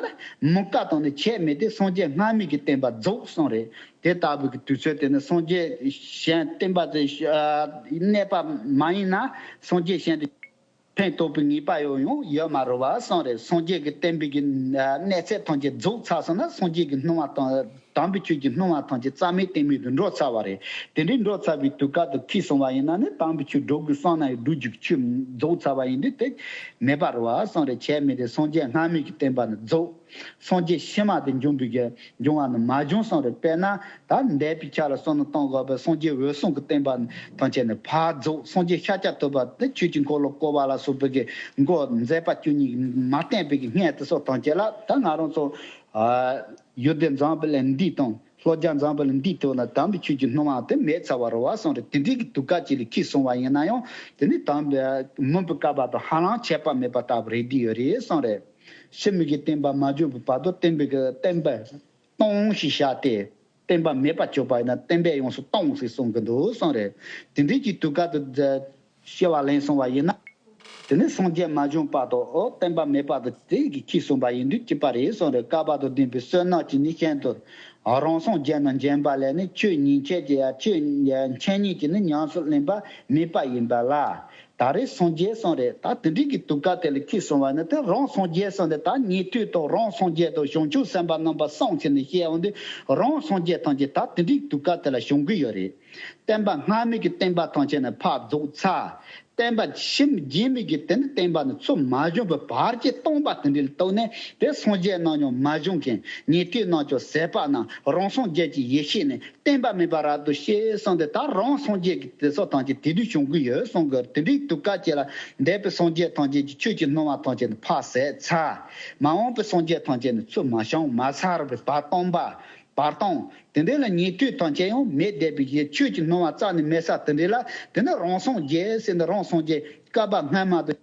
ནི་མུ་གེ་དང་ནི་ཁྱད་མེད་དེ། སངས་རྒྱས་སྔ་མའི་གི་བསྟན་པ་རྫོགས་གསུངས་རེད། དེ་ལྟ་བུའི་གི་དུས་ཚོད་དེ་ནི་སངས་རྒྱས་གཞན་བསྟན་པ་དེ་གནས་པ་མ་ཡིན་ན་སངས་རྒྱས་གཞན་དེ་ཕན་ཐོགས་པའི་ངེས་པ་ཡང་ཡང་ཡོད་མ་རེད་བ་གསུངས་རེད། སངས་རྒྱས་ཀྱི་བསྟན་པའི་གི་གནས་ཚད་ཐམས་ཅད་རྫོགས་ཚར་སོང་ན། སངས་རྒྱས་ཀྱི་སྣང་བ་དང་དམ་པའི་ཆོས་ཀྱི་སྣང་བ་ཐམས་ཅད་རྩ་མེད་གཏན་མེད་དུ་འགྲོ་ཚར་བ་རེད། དེ་འདྲའི་འགྲོ་ཚར་བའི་དུས་སྐབས་དུ་ཁྱེད་གསུངས་པ་ཡིན་ན་ནི། དམ་པའི་ཆོས་སྒྲུབ་དགོས་བསམ་ན་ཡང་སྒྲུབ་རྒྱུ་ཆོས་རྫོགས་ཚར་བ་ཡིན་དུས་དེ་མེད་པ་རེད་བ་གསུངས་རེད། ཁྱད་མེད་དེ། སངས་རྒྱས་སྔ་མའི་གི་བསྟན་པ་ནི་རྫོགས། སངས་རྒྱས་ཕྱི་མ་དེ་འབྱུང་བའི་གི་འབྱུང་བ་ནི་མ་བྱུང་གསུངས་རེད། དཔེར་ན་ད་འདས་པའི་ཆ་ལ་བསམ་བློ་གཏོང་དགོས་པས། སངས་རྒྱས་འོད་སྲུང་གི་བསྟན་པ་ཐམས་ཅད་ནི་ཕར་རྫོགས། སངས་རྒྱས་ཤཱཀྱ་ཐུབ་པ་དེ་ཆོས་ཀྱི་འཁོར་ལོ་བསྐོར་བ་ལ་སོགས་པའི་གི་འགོ་མཛད་པ་བཅུ་གཉིས་མ་བསྟན་པའི་གི་སྔས་དེ་སོགས་ཐམས་ཅད་ལ་ད་ང་རང་ཚོ་ཨ་ཡུལ་སྡེ་འཛམ་བུ་གླིང་འདི་དང་ལྷོ་རྒྱ་འཛམ་བུ་གླིང་འདི་དག་ན་དམ་པའི་ཆོས་ཀྱི་སྣང་བ་དེ་མེད་ཚར་བ་རེད་བ་གསུངས་རེད། དེ་འདྲའི་གི་དུས་སྐབས་ཅིག་ལ་ཁྱེད་གསུངས་པ་ཡིན་ན་ཡང་དེ་ནི་དམ་པའི་མུན་པའི་བསྐལ་པ་དང་ཧ་ལམ་ཁྱད་པར་མེད་པ་ལྟ་བུ་རེད། འདི་ཡོད་རེད་གསུངས་རེད། ཕྱི་མའི་གི་བསྟན་པ་མ་བྱུང་བའི་བར་དུ་བསྟན་པའི་གི་བསྟན་པ་སྟོང་ཞིག་བཞག་སྟེ། བསྟན་པ་མེད་པ་གྱུར་པ་ཡིན་ན་བསྟན་པས་ཡོངས་སུ་སྟོངས་ཟེར་གསུང་གི་འདུག་གསུངས་རེད། དེ་འདྲའི་གི་དུས་སྐབས་དུ་སྐྱེ་བ་ལེན་སོང་བ་ཡིན་ན། དེ་ནས་སངས་རྒྱས་མ་བྱུང་བར་དུ་ཨོ་བསྟན་པ་མེད་པར་དུ་དེ་གི་ཁྱི་གསུངས་པ་ཡིན་དུས་སྐྱིད་པ་རེད་གསུངས་རེད། བསྐལ་པ་དང་ལྡན་པའི་བསོད་ནམས་ཀྱིས་ནི་ཤིན་ཏུ། རང་སངས་རྒྱས་རྣམས་འཇོམས་པ་ལས་ནི། ཆོས་ཉིད་མཁྱེན་གྱི་ཡ་ཆོས་མཁྱེན་ཉིད་ཀྱིས་ནི་ཉམས་སུ་ལེན་པ་མེད་པ་ཡིན་པ་ལ། ད་རེས་སངས་རྒྱས་གསུངས་རེད། ད་དེ་འདྲའི་གི་དུས་སྐབས་དེ་ལ་ཁྱི་གསུངས་པ་ནི་དེ་རང་སངས་རྒྱས་གསུངས་ཏེ་ད་ཉན་ཐོས་དང་རང་སངས་རྒྱས་དང་བྱང་ཆུབ་སེམས་དཔའ་རྣམ་པ་གསུམ་བྱས་ནས་བཤད་འོང་དུས་རང་སངས་རྒྱས་ཐམས་ཅད་ད་དེ་འདྲའི་དུས་སྐབས་དེ་ལ་བྱུང་གི་ཡོད་རེད། བསྟན་པ་སྔ་མའི་གི་བསྟན་པ་ཐམས་ཅད་ནི་ཕར་རྫོགས་ཚར། བསྟན་པ་ཕྱི་མ་རྗེས་མའི་གི་དེ་ནི་བསྟན་པ་ནི་ཚུར་མ་བྱུང་བའི་བར་གྱི་སྟོང་པ་དེ་འདྲའི་ལ་གཏུགས་ནས་དེ་སངས་རྒྱས་རྣམས་ཀྱང་མ་བྱུང་མཁན། ཉན་ཐོས་རྣམས་ཀྱང་ཟད་པ་རྣམས་རང་སངས་རྒྱས་ཀྱི་ཡེ་ཤེས་ནི་བསྟན་པ་མེད་པར་རབ་ཏུ་ཤེས་གསུངས་ཏེ་ད་རང་སངས་རྒྱས་ཀྱི་དེ་ཚོ་ཐམས་ཅད་དེ་དུས་བྱུང་གི་ཡོད་གསུང་གི། དེ་འདྲའི་དུས་སྐབས་ཅིག་ལ་འདས་པའི་སངས་རྒྱས་ཐམས་ཅད་ཀྱི་ཆོས་ཀྱི་སྣང་བ་ཐམས་ཅད་ནི་ཕར་ཟད་ཚར། མ་འོངས་པའི་སངས་རྒྱས་ཐམས་ཅད་ནི་ཚུར་མ་བྱུང་མ་ཚར་བའི་བར་སྟོང་པ། བར་སྟོང་། དེ་འདྲ་ལ་ཉན་ཐོས་ཐམས་ཅད་ཡང་མེད་བསྡད་པའི་ཆོས་ཀྱི་སྣང་བ་རྩ་ནས་མེད་ས་དེ་འདྲ་ལ་དེ་ནི་རང་སངས་རྒྱས་ཟེར་ནས་རང་སངས་རྒྱས་བསྐལ་པ་སྔ་མ་དུ་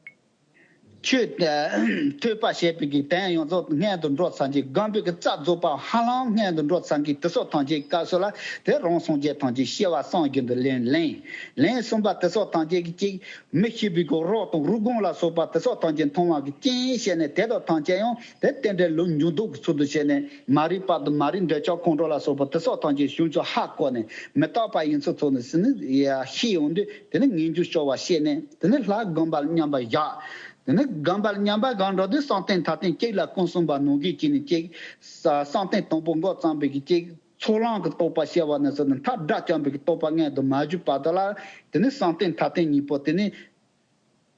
ཆོས་ཐོས་པ་བྱས་པའི་གི་དོན་ཡོངས་རྫོགས་སྔོན་དུ་འགྲོ་ཚར་གྱི་སྒོམ་པའི་གི་རྩ་རྫོགས་པ་ཧ་ལམ་སྔོན་དུ་འགྲོ་ཚར་གྱི་དེ་སོགས་ཐམས་ཅད་སྐབས་སུ་ལ་དེ་རང་སངས་རྒྱས་ཐམས་ཅད་སྐྱེ་བ་གསུམ་བཞིན་དུ་ལེན་ལེན་ལེན་གསུངས་པ་དེ་སོགས་ཐམས་ཅད་ཀྱི་གཅིག་མི་ཤེས་པའི་གི་རོ་དང་རུས་གོང་ལ་སོགས་པ་དེ་སོགས་ཐམས་ཅད་མཐོང་བ་གི་རྐྱེན་བྱས་ནས་དེ་དག་ཐམས་ཅད་ཡང་། དེ་རྟེན་འབྲེལ་ལུགས་འབྱུང་ལྡོག་གི་ཚུལ་དུ་བྱས་ནས་མ་རིག་པ་དང་མ་རིག་འདོད་ཆགས་ཁོང་ཁྲོ་ལ་སོགས་པ་དེ་སོགས་ཐམས་ཅད་བྱུང་ཚུལ་ཧ་གོ་ནས་མི་རྟག་པ་ཡིན་ཚུལ་ཐོག་ནས་ཟིན་ནས་ཤེས་ཡོང་དུས་དེ་ནི་ངེས་འབྱུང་སྐྱོ་བ་ཤེས་ནས་དེ་ནི་ལྷ་སྒོམ་པ་ལ་མཉམ་པར་བཞག་དེ་ནི་སྒོམ་པ་ལ་མཉམ་པར་བཞག་འགྲོ་དུས་བསམ་གཏན་མཐའ་རྟེན་གཅིག་ལ་ཀུན་གསུངས་པ་ནང་བཞིན་བྱས་ནས་གཅིག་བསམ་གཏན་དང་པོ་འགོ་བརྩམས་པའི་གི་གཅིག་ཚོགས་ལམ་གྱི་རྟོགས་པ་སྐྱེ་བ་ནས་བཟུང་ནས་མཐར་དགྲ་བཅོམ་པའི་གི་རྟོགས་པ་མངོན་དུ་མ་གྱུར་བར་དུ་ལ་དེ་ནི་བསམ་གཏན་མཐའ་རྟེན་གཉིས་པོ་དེ་ནི།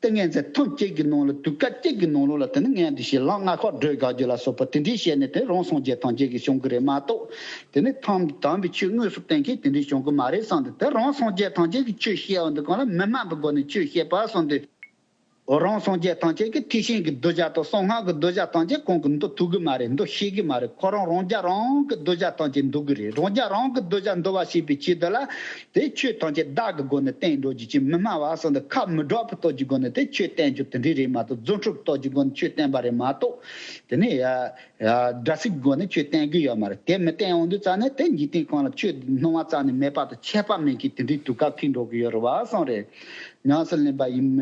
ཏིང་ངེ་འཛིན་ཐུན་གཅིག་གི་ནང་ལ་དུས་སྐབས་གཅིག་གི་ནང་ལོགས་ལ་དེ་ནི་མངོན་དུ་བྱས་ལམ་ལྔ་ཁག་བགྲོད་དགའ་རྒྱུ་ལ་སོགས་པ་དེ་འདྲའི་བྱས་ནས་དེ་རང་སངས་རྒྱས་ཐམས་ཅད་ཀྱི་བྱུང་གི་རེད་མ་གཏོགས། དེ་ནི་ཐམས་དམ་པའི་ཆོས་དངོས་སུ་བསྟན་མཁན་དེ་འདྲའི་བྱུང་གི་མ་རེད་བསམ་སྟེ་དེ་རང་སངས་རྒྱས་ཐམས་ཅད་ཀྱི་ཆོས་བཤད་པ་འདི་གང་ལ་མི་སྨྲ་བའི་སྒོ་ནས་ཆོས་བཤད་པ་བསམ་སྟེ། རང་སངས་རྒྱས་ཐམས་ཅད་ཀྱི་ཐེག་ཆེན་གྱི་གདུལ་བྱ་དང་གསང་སྔགས་ཀྱི་གདུལ་བྱ་ཐམས་ཅད་ཁོང་གིས་འདུལ་ཐུབ་གི་མ་རེད། འདུལ་ཤེས་གི་མ་རེད། ཁོ་རང་རང་རྒྱལ་རང་གི་གདུལ་བྱ་ཐམས་ཅད་འདུལ་གི་རེད། རང་རྒྱལ་རང་གི་གདུལ་བྱ་འདུལ་བ་ཞེས་པའི་ཆེད་དུ་ལ། དེ་ཆོས་ཐམས་ཅད་བདག་གི་སྒོ་ནས་བསྟན་འགྲོ་རྒྱུ་ཅིག་མི་སྨྲ་བ་བསམ་སྟེ་ཁ་མི་སྒྲོག་པའི་སྟོབས་ཀྱི་སྒོ་ནས་དེ་ཆོས་བསྟན་རྒྱུ་དེ་འདྲའི་རེད་མ་གཏོགས་རྫུ་འཕྲུལ་གྱི་སྟོབས་ཀྱི་སྒོ་ནས་ཆོས་བསྟན་པ་རེད་མ་གཏོགས། དེ་ནས་ཡ་ཡ་སྒྲ་སྲིད་ཀྱི་སྒོ་ནས་ཆོས་བསྟན་རྒྱུ་ཡོད་མ་རེད། དེ་མི་བསྟན་འོང་དུས་ཙ་ནས་དེ་འཇིག་རྟེན་ཁམས་ལ་ཆོས་སྣང་བ་རྩ་ནས་མེད་པ་དང་ཁྱད་པར་མེད་མཁན་དེ་འདྲའི་དུས་སྐབས་འཁེལ་འགྲོ་གི་ཡོད་རེད་བ་བསམ་རེད། ཉམས་སུ་ལེན་པ་ཡིན་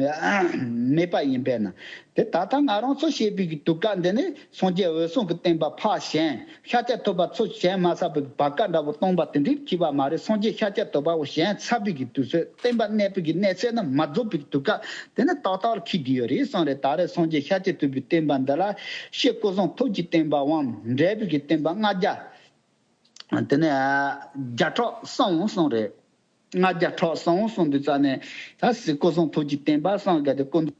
མེད་པ་ཡིན་པས་ན། དེ་ད་ལྟ་ང་རང་ཚོ་བཤད་པའི་གི་དུས་སྐབས་འདི་ནི་སངས་རྒྱས་འོད་སྲུང་གི་བསྟན་པ་ཕར་བཞེངས། ཤཱཀྱ་ཐུབ་པ་ཚུར་བཞེངས་མ་ཚར་བའི་བར་སྐབས་འདྲ་བོ་སྟོང་པ་དེ་འདྲའི་འཁེལ་བ་མ་རེད། སངས་རྒྱས་ཤཱཀྱ་ཐུབ་པ་བཞེངས་ཚར་བའི་གི་དུས་ཚོད་བསྟན་པ་གནས་པའི་གི་གནས་ཚད་ནི་མ་རྫོགས་པའི་གི་དུས་སྐབས་དེ་ནི་ཏག་ཏག་ལ་འཁེལ་བསྡད་ཡོད་རེད་བསམ་རེད། ད་རེས་སངས་རྒྱས་ཤཱཀྱ་ཐུབ་པའི་བསྟན་པ་འདི་ལ་ཕྱི་སྐུ་གསུང་ཐུགས་ཀྱི་བསྟན་པའམ་འབྲས་བུའི་གི་བསྟན་པ་ལྔ་བརྒྱ། དེ་ནས་བརྒྱ་ཕྲག་གསུམ་གསུངས་རེད། ལྔ་བརྒྱ་ཕྲག་གསུམ་གསུངས་དུས་ཙ་ནས་ད་སྲིད་སྐུ་གསུང་ཐུགས་ཀྱི་བསྟན་པ་སངས་རྒྱས་ཏེ་ཀུན་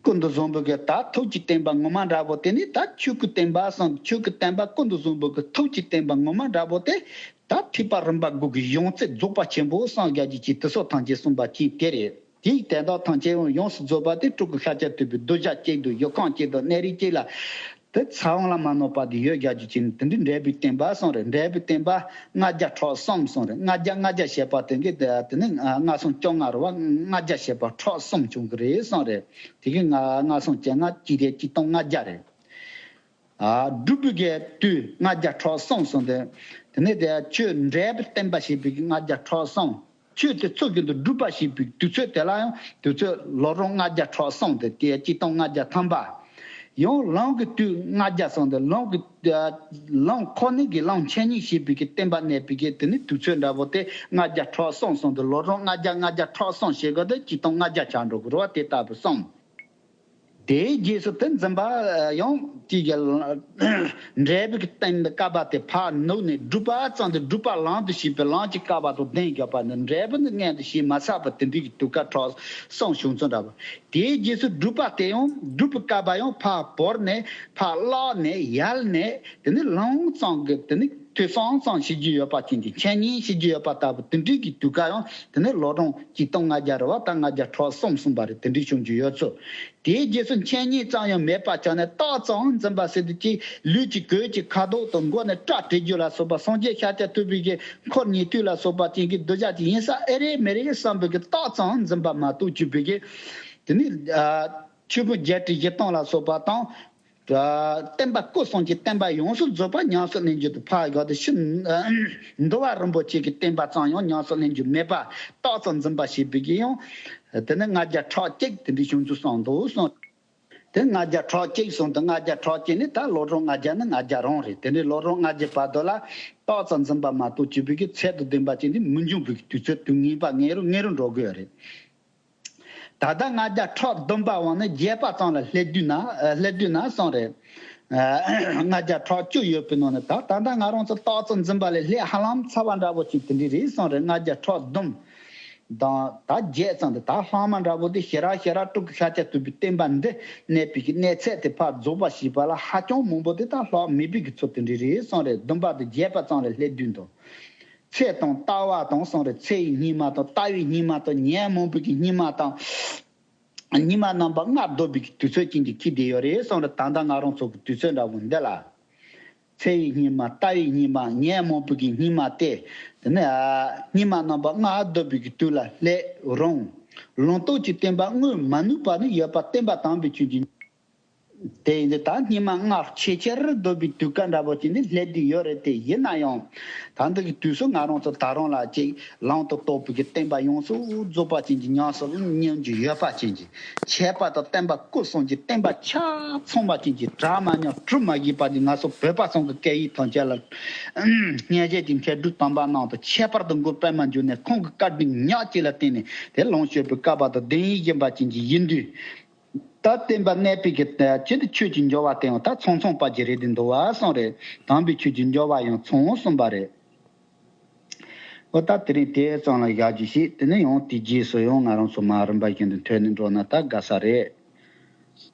ཀུན་ཏུ་བཟང་པོ་གི་ད་ཐུགས་ཀྱི་བསྟན་པ་ངོ་མ་འདྲ་པོ་དེ་ནི་ད་ཆོས་ཀྱི་བསྟན་པ་སངས་ཆོས་ཀྱི་བསྟན་པ་ཀུན་ཏུ་བཟང་པོ་གི་ཐུགས་ཀྱི་བསྟན་པ་ངོ་མ་འདྲ་པོ་དེ་ད་ཐེག་པ་རིམ་པ་དགུ་གི་ཡང་རྩེ་རྫོགས་པ་ཆེན་པོ་སངས་རྒྱས་ཀྱི་ཆེད་དུ་སོགས་ཐམས་ཅད་གསུངས་པ་ཅིག་དེ་རེད། དེའི་དོན་དག་ཐམས་ཅད་ཡང་ཡོངས་སུ་རྫོགས་པ་དེ་སྤྲུལ་སྐུ་ཤཱཀྱ་ཐུབ་པའི་གདུལ་བྱ་གཅིག་དང་ཡུལ་ཁམས་གཅིག་དང་གནས་རིགས་གཅིག་ལ། དེ་ཚེ་དབང་ལ་མ་གནོད་པ་དེ་ཡོད་རྒྱ་ཇུ་ཅན་དེ་འདྲའི་འབྲས་བུའི་བསྟན་པ་གསུངས་རེད། འབྲས་བུའི་བསྟན་པ་ལྔ་བརྒྱ་ཕྲག་གསུམ་གསུངས་རེད། ལྔ་བརྒྱ་ལྔ་བརྒྱ་བྱས་པ་དེ་གི་དེ་ནི་ལྔ་གསུམ་བཅོ་ལྔ་རེད་བ། ལྔ་བརྒྱ་བྱས་པ་ཕྲག་གསུམ་བྱུང་གི་རེད་གསུངས་རེད། དེ་གི་ལྔ་ལྔ་གསུམ་བཅོ་ལྔ་གཅིག་རེད། གཅིག་སྟོང་ལྔ་བརྒྱ་རེད། ཨ་སྒྲུབ་པའི་གི་དུས་ལྔ་བརྒྱ་ཕྲག་གསུམ་གསུངས་ཏེ། དེ་ནས་དེ་ཆོས་འབྲས་བུའི་བསྟན་པ་ཞེས་པའི་གི་ལྔ་བརྒྱ་ཕྲག་གསུམ། ཆོས་དེ་ཚོགས་རྒྱུན་དུ་སྒྲུབ་པ་ཞེས་པའི་དུས་ཚོད་དེ་ལ་ཡང་དུས་ཚོད་ལོ་རིམ་ལྔ་བརྒྱ་ཕྲག་གསུམ་དེ་དེ་གཅིག་སྟོང་ལྔ་བརྒྱ་ཐམ་པ། ཡང་ལམ་གྱི་དུས་ལྔ་བརྒྱ་གསུངས་ཏེ་ལམ་གྱི་ལམ་ཁོ་ནའི་གི་ལམ་འཆད་ཉན་ཞེས་པའི་གི་བསྟན་པ་གནས་པའི་གི་དེ་ནི་དུས་ཚོད་འདྲ་པོ་དེ་ལྔ་བརྒྱ་ཕྲག་གསུམ་གསུངས་ཏེ་ལོ་རིམ་ལྔ་བརྒྱ་ལྔ་བརྒྱ་ཕྲག་གསུམ་ཞེས་གོ་དེ་གཅིག་སྟོང་ལྔ་བརྒྱ་ཆགས་འགྲོ་གི་རེད་བ། དེ་ལྟ་བུ་གསུངས། དེའི་རྗེས་སུ་དེ་འཛིན་པ་ཡང་དེ་གི་འབྲས་བུ་གི་སྟེང་དུ་བསྐལ་པ་དེ་ཕར་ནུབ་ནས་སྒྲུབ་པ་ཙམ་དུ་སྒྲུབ་པ་ལམ་དུ་བྱེད་པའི་ལམ་གྱི་བསྐལ་པ་དང་ལྡན་བཞག་པ་ནི་འབྲས་བུ་ནི་མངོན་དུ་བྱེད་མ་ཚར་བ་དེ་འདྲའི་གི་དུས་སྐབས་ཕྲག་གསུམ་བྱུང་ཚུལ་འདྲ་བ། དེའི་རྗེས་སུ་སྒྲུབ་པ་དེ་ཡང་སྒྲུབ་པའི་བསྐལ་པ་ཡང་ཕར་བོར་ནས་ཕར་བརླག་ནས་ཡལ་ནས་དེ་ནི་ལམ་ཙམ་གྱི་དེ་ནི་ཐོས་བསམ་ཙམ་བྱེད་རྒྱུ་ཡོད་པ་ཅན་གྱི་འཆད་ཉན་བྱེད་རྒྱུ་ཡོད་པ་ལྟ་བུ་དེ་འདྲའི་གི་དུས་སྐབས་ཡང་དེ་ནི་ལོ་གྲངས་གཅིག་སྟོང་ལྔ་བརྒྱ་རེད་བ། ད་ལྔ་བརྒྱ་ཕྲག་གསུམ་གསུངས་པ་རེད། དེ་འདྲའི་བྱུང་རྒྱུ་ཡོད་ཚུལ། དེའི་རྗེས་སུ་འཆད་ཉན་ཙམ་ཡང་མེད་པ་བྱས་ནས་རྟགས་ཙམ་འཛིན་པ་ཟེར་དུས་ཀྱི་ལུས་ཀྱི་གོས་ཀྱི་ཁ་དོག་དང་མགོ་ནས་སྐྲ་བྲེག་རྒྱུ་ལ་སོགས་པ་སངས་རྒྱས་ཤཱཀྱ་ཐུབ་པའི་གི་འཁོར་ཉན་ཐོས་ལ་སོགས་པ་ཅན་གྱི་གདུལ་བྱ་ཅིག་ཡིན་ས་ཨེ་རེད་མི་རེད་བསམ་པའི་གི་རྟགས་ཙམ་འཛིན་པ་མ་གཏོགས་གྱུར་པའི་གི་དེ་ནི་ཆོས་ཕུང་བརྒྱད་ཁྲི་བཞི་སྟོང་ལ་སོགས་པ་དང་། བསྟན་པ་སྐུ་གསུམ་གྱི་བསྟན་པ་ཡོངས་སུ་རྫོགས་པ་ཉམས་སུ་ལེན་རྒྱུ་དེ་ཕར་བཞག་སྟེ་ཕྱི་འདུལ་བ་རིན་པོ་ཆེ་གི་བསྟན་པ་ཙམ་ཡང་ཉམས་སུ་ལེན་རྒྱུ་མེད་པ་རྟགས་ཙམ་འཛིན་པ་ཞེས་པའི་གི་ཡང་དེ་ནི་ལྔ་བརྒྱ་ཕྲག་གཅིག་དེ་འདྲའི་བྱུང་ཚུལ་གསུངས་འདུག་གསུངས། དེ་ལྔ་བརྒྱ་ཕྲག་གཅིག་གསུངས་དུས་ལྔ་བརྒྱ་ཕྲག་གཅིག་ནི་ད་ལོ་གྲངས་ལྔ་བརྒྱ་ནི་ལྔ་བརྒྱ་རང་རེད། དེ་ནི་ལོ་གྲངས་ལྔ་བརྒྱ་བར་དུ་ལ་རྟགས་ཙམ་འཛིན་པ་མ་གཏོགས་བྱེད་པའི་གི་ཚད་དང་ལྡན་པ་ཅན་དེ་མི་འབྱུང་བའི་གི་དུས་ཚོད་དུས་ངེས་པ་ངེས་རུ་ངེས་རུ་འགྲོ་དགོས་རེད། ད་ལྟ་ལྔ་བརྒྱ་ཕྲག་བདུན་པ་བ་ནི་རྒྱས་པ་ཙམ་ལ་སླེབས་དུས་ན་ཨ་སླེབས་དུས་ན་གསུངས་རེད། ཨ་ལྔ་བརྒྱ་ཕྲག་བཅུ་ཡོད་པའི་ནང་ནས་ད་ད་ལྟ་ང་རང་ཚོ་རྟགས་ཙམ་འཛིན་པ་ལས་སླེབས་ཧ་ལམ་ཚར་བ་འདྲ་བོ་ཅིག་དེ་འདྲ་རེད་གསུངས་རེད། ལྔ་བརྒྱ་ཕྲག་བདུན་དང་ད་བརྒྱད་ཙམ་དེ་ད་ལྷག་མ་འདྲ་བོ་དེ་ཞེ་དྲག་ཞེ་དྲག་དྲུག་གི་ཤཱཀྱ་ཐུབ་པའི་བསྟན་པ་འདི་གནས་པའི་གི་གནས་ཚད་དེ་ཕར་རྫོགས་པ་ཞེས་པ་ལ་ཧ་ཅང་མང་པོ་དེ་ད་ལྷག་མེད་པའི་གི་ཚུལ་དེ་འདྲ་རེད་གསུངས་རེད། བདུན་པ་དང་བརྒྱད་པ་ཙམ་ལ་སླེབས་དུས་འདུག་ཚེ་དང་ལྟ་བ་དང་གསུངས་རེད། ཚེ་ཡི་སྙིགས་མ་དང་ལྟ་བའི་སྙིགས་མ་དང་ཉོན་མོངས་པའི་གི་སྙིགས་མ་དང་། སྙིགས་མ་རྣམ་པ་ལྔ་བསྡོམས་པའི་གི་དུས་ཚོད་ཅན་གྱི་ཁྱི་དེ་ཡོད་རེད་གསུངས་རེད། ད་ལྟ་ང་རང་ཚོ་གི་དུས་ཚོད་འདྲ་བོ་འདི་ལ། ཚེ་ཡི་སྙིགས་མ་ལྟ་བའི་སྙིགས་མ་ཉོན་མོངས་པའི་གི་སྙིགས་མ་སྟེ། དེ་ནས་ཨ་སྙིགས་མ་རྣམ་པ་ལྔ་བསྡོམས་པའི་གི་དུས་ལ་སླེབས་རུང་། ལུང་རྟོགས་ཀྱི་བསྟན་པ་དངོས་མ་ནུས་པ་ནི་ཡོད་པ་བསྟན་པ་དམ་པའི་ཆོས་ཀྱི། དེ་ཡིན་དུས་ད་སྙིགས་མ་ལྔ་ཆེས་ཆེར་བསྡོམས་པའི་དུས་སྐབས་འདྲ་པོ་ཅིག་འདི་སླེབས་བསྡད་ཡོད་རེད། དེ་ཡིན་ན་ཡང་ད་འདི་གི་དུས་སུ་ང་རང་ཚོ་ད་རུང་ལ་ཅིག་ལམ་དུ་རྟོགས་པའི་གི་བསྟན་པ་ཡོངས་སུ་རྫོགས་པ་ཅན་གྱི་ཉམས་སུ་ལེན་རྒྱུ་ཡོད་པ་ཅན་གྱི་ཁྱད་པར་དུ་བསྟན་པ་སྐུ་གསུམ་གྱི་བསྟན་པ་ཆ་ཚང་བ་ཅན་གྱི་གྲ་མ་ཉམས་གྲུ་མ་བཞི་པ་འདི་ང་ཚོ་བོད་པ་ཚང་གི་སྐད་ཡིག་ཐམས་ཅད་ལ་སྙན་ཞལ་གྱི་མཁས་གྲུབ་དམ་པ་རྣམས་དང་ཁྱད་པར་དུ་མགོན་པད་མ་འབྱུང་གནས་ཁོང་གི་བཀའ་དྲིན་ཉག་གཅིག་ལ་བརྟེན་ནས་དེ་ལོངས་སྤྱོད་པའི་བསྐལ་པ་དང་ལྡན་ཡིད་བཞིན་པ་ཅན་གྱི་ཡིན་དུས། ད་བསྟན་པ་གནས་པའི་གི་ད་ཅི་སྟེ་ཆོས་ཀྱི་འབྱོར་བ་དེ་ཡང་ད་ཚང་ཚང་པ་ཅིག་རེད་དེ་འདུག་བ་གསུངས་རེད། དམ་པའི་ཆོས་ཀྱི་འབྱོར་བ་ཡང་ཚང་གསུངས་པ་རེད། འོ་ད་དེ་རིང་དེ་ཙམ་ལ་བཞག་རྒྱུ་ཞིག་དེ་ནས་ཡང་དེའི་རྗེས་སུ་ཡང་ང་རང་ཚོ་མ་རིམ་པ་བཞིན་དུ་ཐོན་ནས་འགྲོ་ན་ད་དགའ་ས་རེད།